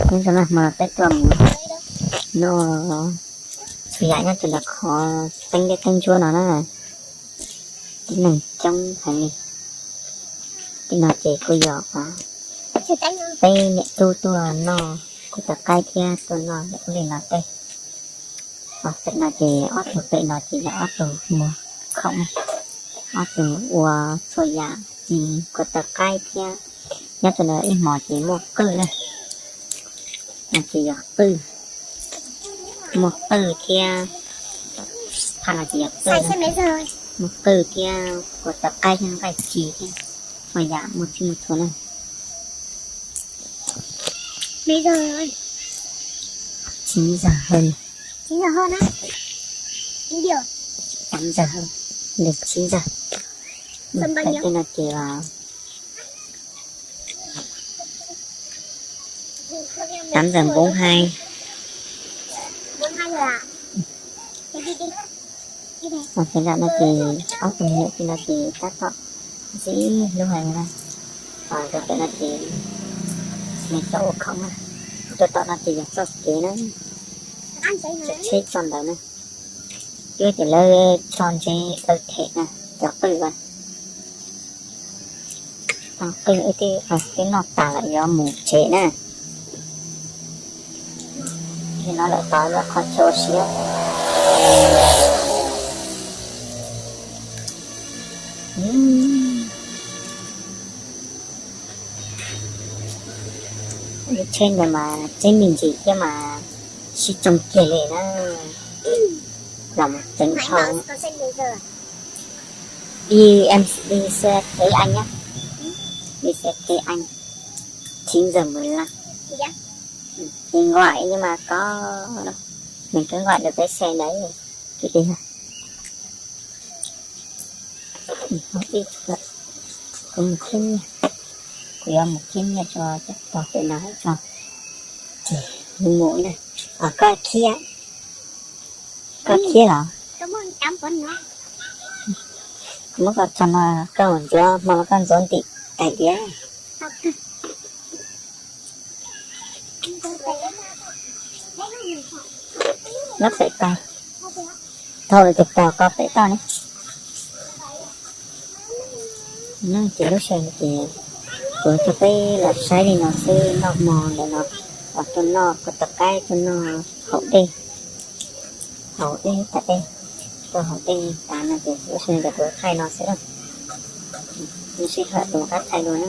Nyob zoo na, hmo no peb tuaj mus noj txhua yam nyob rau ntawm qhov teeb dej teeb ntsuab no na. Tib neeg coob heev li. Tim no ces kuj yog peb niam tub tuaj noj kuv tus qaib thiab tuaj noj ub li no tej. Pem no ces ob tug pem no ces yog ob tug muag khoom, ob tug ua txhua yam, kuv tus qaib thiab. Nyob rau ntawm ib hmos ces muaj qwj na. No ces yog qwj, muaj qwj thiab. Phaj no ces yog qwj, muaj qwj thiab kuv tus qaib thiab nqaij ci thiab, txhua yam muaj txhij muaj txhua na. Chín giờ hơn. Chín giờ hơn á. Chín giờ. Tám giờ hơn. Được chín giờ. Sao bao nhiêu? Cái này thì là tám giờ bốn hai. Bốn hai giờ à? Thế đi đi. Đi đi. Ua ces zam no ces ob tug me nyuam tim no ces tab tom ntxim hlub heev na. Rau pem no ces nws cov ua khoom na. Rau tom no ces yog txoj kev na, tsheb txoj ntawd na. Twb tias lawv tso ntsev taw them na, cov qwj, tso qwj wb twb noj tas lawm yuav mus tsev na. Li no lawm tod lawm qhov chaw ua siab. Lub tsheb ntawd mas tseeb me ntsis thiab mas sib tsoo kiag li na. Los mus ceev dhau. Đi em đi xe thế anh nhé. Đi xe thế anh. Chín giờ mười lăm. Thì gọi nhưng mà có, mình cứ gọi được cái xe đấy. Cái kia. Kuv mus thiab nyiaj, kuv yuav mus thiab nyiaj tso cov pog pem no tso. Ces mus mus na. Koj khiab, koj khiab los? Kuv muab koj tso no, koj ntxuav hmo no koj ntxuav ntim tais diav. Nyob pem toj, dhau lawm tus pog ko pem toj ne. Ces lub sij hawm no ces kuv coj peb los saib li no xwb, noj hmo ntawm no, los tuaj noj kuv tus qaib, tuaj noj haus dej, haus dej tas dej, tuaj haus dej tas no ces lub sij hawm no ces kuv thaij no xwb na. Lub sij hawm kuv rov qab thaij dua na.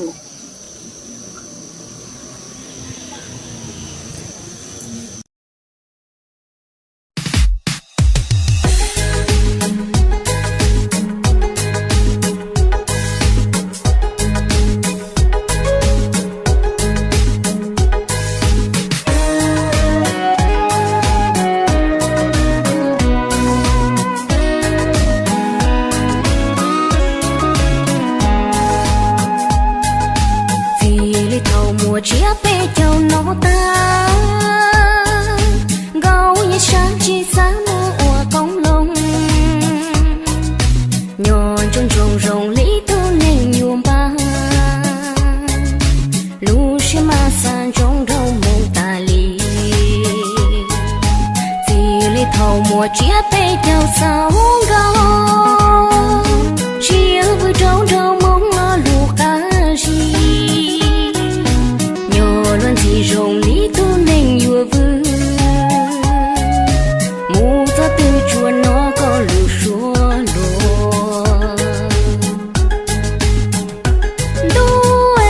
Txij li thaum muaj tsiab peb caug no tag, Nkauj Yeeb Saab tsis xav mus ua qoob loo, nyob ntsoov ntsoov zoo li tus neeg yuav npag, lub siab mas xav ntsoov nrog Hmoob tas li. Txij li thaum muaj tsiab peb caug xaus nkaus, siab vwm rau nrog Hmoob lo lus qab zib, nyob luag ntxhi zoo li tus neeg yuav vwm, mus txog twg tsuas hnov koj lus suab luag. Ntuj,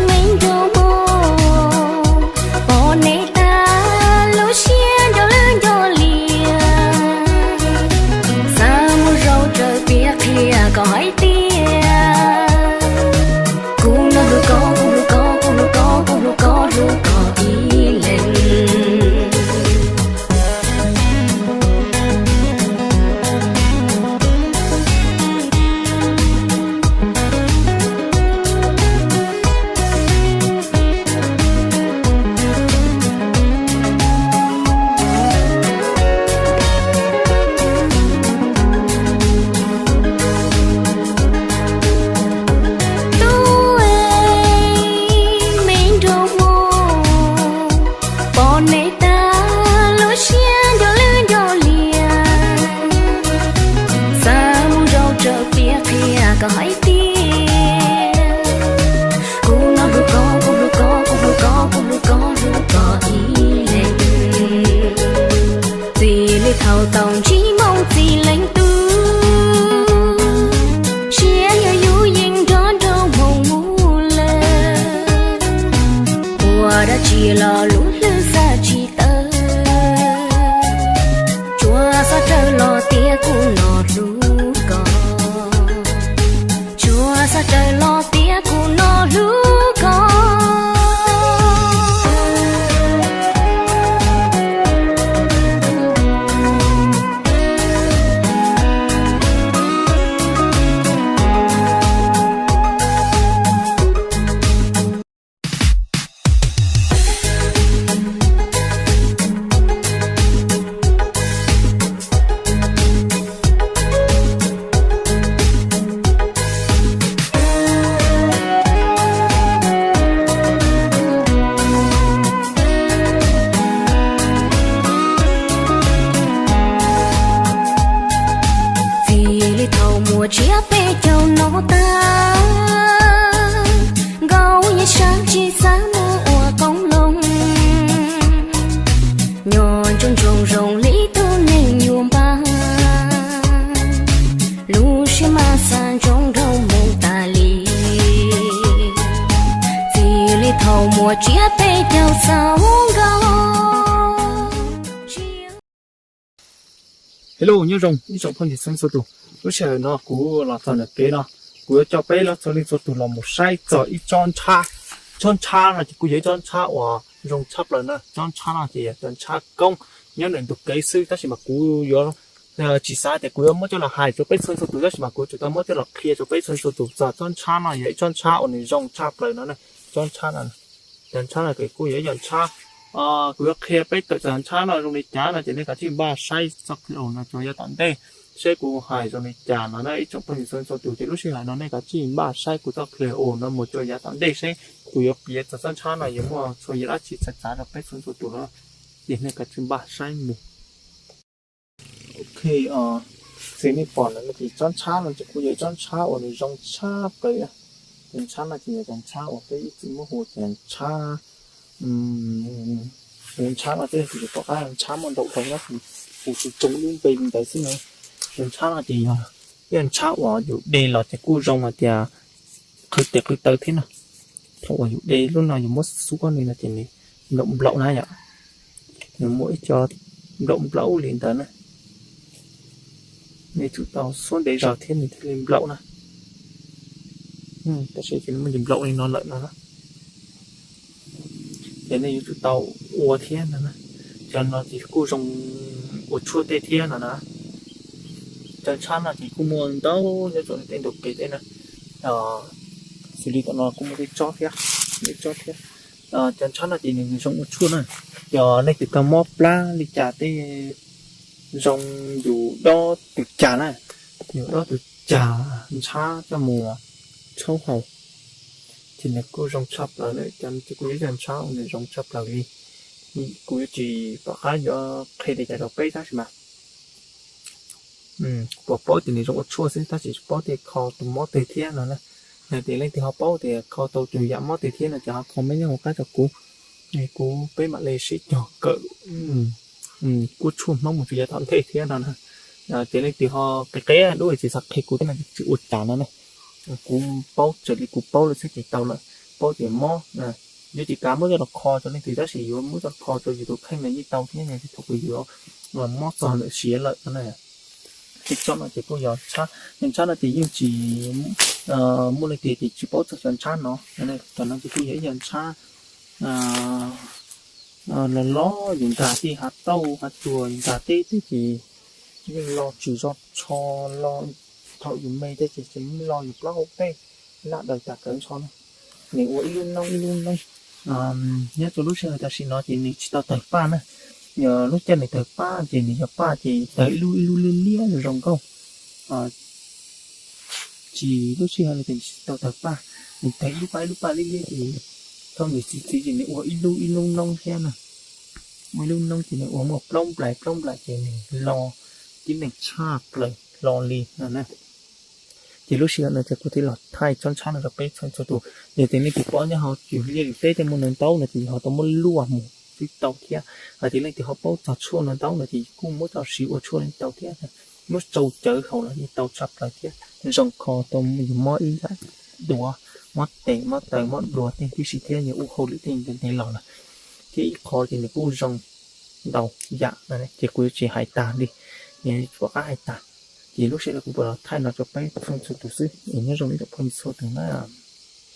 me nraug Hmoob, pom nej tag lub siab nco lwj nco lias, xav mus zaum tsawv piav qhia kom hais tias, kuv nrog hlub koj, kuv hlub koj, kuv hlub koj, kuv hlub koj Tsis los lub hlwb xav tsis tawm, tsuas xav raws los tias kuv no hlub koj, tsuas xav raws los tias kuv no hlub koj. Txij li thaum muaj tsiab peb caug no tag, Nkauj Yeej Saab tsis xav mus ua qoob loo, nyob ntsoov ntsoov zoo li tug neeg nyuaj npab, lub siab mas xav ntsoov dhau mus tas li. Txij li thaum muaj tsiab peb caug xaus nkaus. Hello, nyob zoo ib tsoom phooj ywg txhua leej txhua tus. Lub sij hawm no kuv los txog ntawm kev no, kuv yuav coj peb los txhua leej txhua tus los mus saib txog ib tsob ntshab. Tsob ntshab no ces kuj yog ib tsob ntshab uas zoo tshaj plaws na. Tsob ntshab no ces yog cov ntshab koob nyob ntawm ntug kev xwb, tab sis mas kuv yuav, tsis xav tias kuv yuav muab coj los hais rau peb txhua leej txhua tus, tab sis mas kuv yuav tsum tau muab coj los qhia rau peb txhua leej txhua tus txog tsob ntshab no yog ib tsob ntshab uas nws zoo tshaj plaws no na. Tsob ntshab no, cov ntshab no ces kuj yog ib yam ntshab, kuv yuav qhia peb tawm txog ntshab no zoo li cas no ces nej kav tsij npaj saib txoj clip no tsuas yav tom ntej seb kuv hais zoo li cas no na ib tsoom phooj ywg txhua leej txhua tus. Ces lub sij hawm no nej kav tsij npaj saib kuv txoj clip no mus tsuas yav tom ntej seb kuv yuav piav txog tsob ntshab no yuav muaj txhua yam dab tsi txav txav rau peb txhua leej txhua tus no, ces nej kav tsij npaj saib mus. Ok, txhua nej pom no ces tsob ntshab no ces kuj yog tsob ntshab uas nws zoo tshaj plaws. Cov ntshab no ces yog cov ntshab uas peb ib txwm muab hu tias ntshab, cov ntshab no tej tus tom qab ntshab muaj ntau dhau nyob, hu tsis tsoo lub npe li ntawd xwb na. Cov ntshab no ces yog ib yam ntshab uas yus de los ces kuj zoo hais tias qhwv tes qhwv taw thiab no. Thaum uas yus de lub no yus muab xuab li no ces nws nplaum nplaum na yom. Nws muaj ib co nplaum nplaum li ntawd na. Nej tsum tau xuab ntev zog thiab nws thiaj li nplaum na. Tab sis ces nws muaj nplaum li no lawm no na. Ces nej yuav tsum tau ua thiab no na. Cov no ces kuj zoo ua tshuaj tej thiab no na. Cov ntshab no ces kuj muaj ntau nyob rau tej ntug kev tej na. Xws li tom no kuj muaj tej tsob thiab, tej tsob thiab. Cov ntshab no ces nws zoo ua tshuaj na. Yog leej twg tau mob plab li cas tej, zoo yus dob tus cas na, yus dob tus cas ntshab coj mus tshaub haus, ces nws kuj zoo tshaj plaws na. Cov no ces kuj yog ib co ntshab uas nws zoo tshaj plaws li. Kuv yuav tsis pom qab yuav qhia li cas rau peb tab sis mas kuv paub tias nws zoo ua tshuaj xwb tab sis tsis paub tias kho tus mob twg thiab no na. Yog tias leej twg ho paub tias kho tau tus yam mob twg thiab no ces ho comment nyob hauv qab rau kuv, kuv peb mam li sib cog kawm kuaj tshuaj Hmoob mus rau yav tom ntej thiab no na. Ces leej twg ho qia qia dua tsis xav qhia kuv thiab no ces tsis ua cas no na. Kuv paub raws li kuv paub lawm xwb ces tau lawm. Paub tias mob, yuav tsis kav muab coj los kho rau leej twg tab sis yuav muab coj los kho rau yus tus kheej no yeej tau thiab, thaum kuv yus mob txog ntawm siav lawm no na. Tej tsob no ces kuj yog ntshab, cov ntshab no ces yeej tsis muaj leej twg ces tsis paub txog cov ntshab no. Cov no ces kuj yog ib yam ntshab los los yus nkag tej hav tauj hav tsuag yus nkag teb tej ces yeej lo tsis zog tsho, lo thaum yus me tej ces yeej lo yus plaub hau tej laj daws tas kawv ntsho na. Nws ua ib lub noob ib lub noob. Nyob rau lub sij hawm tam sim no ces nws tsis tau tawg paj na. Yog lub caij nws tawg paj ces nws yog paj ces tawg ib lub ib lub liab liab zoo nkauj. Tsis lub sij hawm no ces nws tsis tau tawg paj, nws tawg ib lub paj ib lub paj liab liab ces thaum nws txi txiv ces nws ua ib lub ib lub noob thiab na. Ua ib lub noob ces nws ua muaj plaub nplais plaub nplais ces nws lo tib neeg tshaj plaws hlo li no na. Ces lub sij hawm no ces kuv thiaj los thaij tsob ntshab no rau peb txhua txhua tus. Yog tias leej twg paub nyob hauv cov liaj lus teb tej muaj no ntau no ces ho tau muab luaj mus twb tau thiab. Hos tias leej twg ho paub txog tshuaj no ntau no ces kuj muab coj siv ua tshuaj yeej tau thiab. Muab tsau cawv haus los yeej tau tshaj plaws thiab. Zoo kho tau yus mob ib yam duav, mob tes mob taw mob duav tej tib si thiab, yog ua hauj lwm tej ntev ntev los lawm tib qho ces nws kuj zoo ntau yam na, ces kuv yuav tsis hais tag li, rov qab hais tag. Ces lub sij hawm no kuv pab los thaij no rau peb txhua tus xwb, nyob zoo ib tsoom phooj ywg txhua tus na.